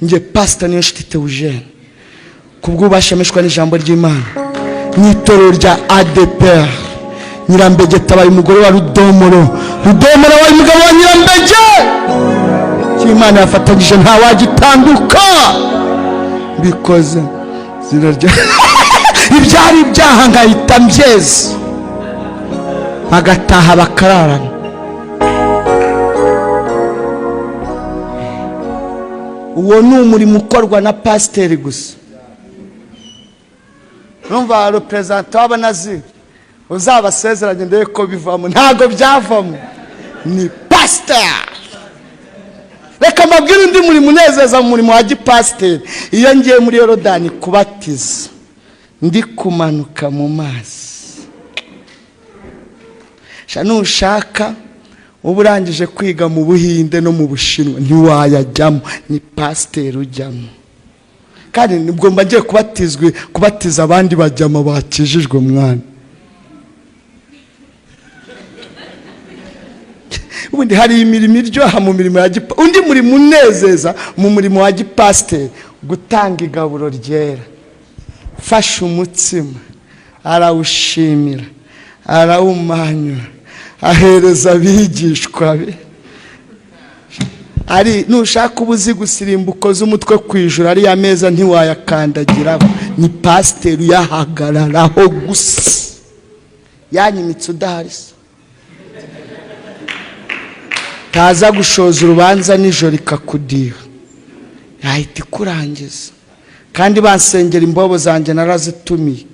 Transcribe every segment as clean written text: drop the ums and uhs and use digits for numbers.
Nge Pastor Niyonshuti Theogene, kubw'ubashamishwa n'ijambo ry'Imana n'itorero rya ADEPR, Nyirambege tabaye umugore wa Rudomoro, Rudomoro wabaye umugabo wa Nyirambege. Imana yafatanyije ntawagitanduka. Bikoze zina rya ibyari ibyaha nkahita mbyeza, bagataha bakararana. Uwo ni umurimo ukorwa na pasiteri gusa. Numva reperezanta w'abanazi uzabasezeranye ndebe ko bivamo, ntabwo byavamo, ni pasiteri. Reka mbabwire undi murimo unezeza mu murimo wa gipasiteri. Iyo ngiye muri Yorodani kubatiza, ndi kumanuka mu mazi, nushaka uba urangije kwiga mu Buhinde no mu Bushinwa ntiwayajyamo, ni pasiteri ujyamo. Kandi nibwo mba ngiye kubatiza abandi bajyamo bakijijwe mwana. Ubundi hari imirimo iryoha mu mirimo ya undi murimo unezeza mu murimo wa gipasiteri, gutanga igaburo ryera. Fasha umutsima, arawushimira, arawumanyura, ahereza abigishwa be. Ari nushaka ubuzi gusirimba ukoze umutwe ku ijuru, ari ya meza ntiwayakandagiraho, ni pasiteri uyahagararaho gusa. Yanyimitse udahari se, taza gushoza urubanza nijoro ikakudiha, yahita ikurangiza. Kandi bansengera imbobo zanjye narazitumiye.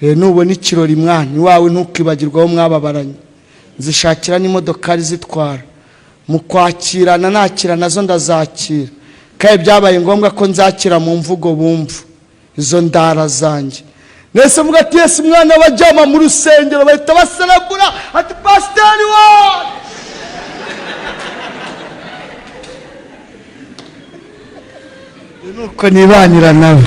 Nubona ikirori mwana iwawe ntukibagirwe aho mwababaranye, nzishakira n'imodokari zitwara mu kwakirana, nakira nazo ndazakira. Kandi byabaye ngombwa ko nzakira mu mvugo bumva izo ndara zanjye. Nese mvuga ati Yesu mwana wajyama mu rusengero, bahita baserebura ati pasiteri wacu. Nuko nibanira nawe.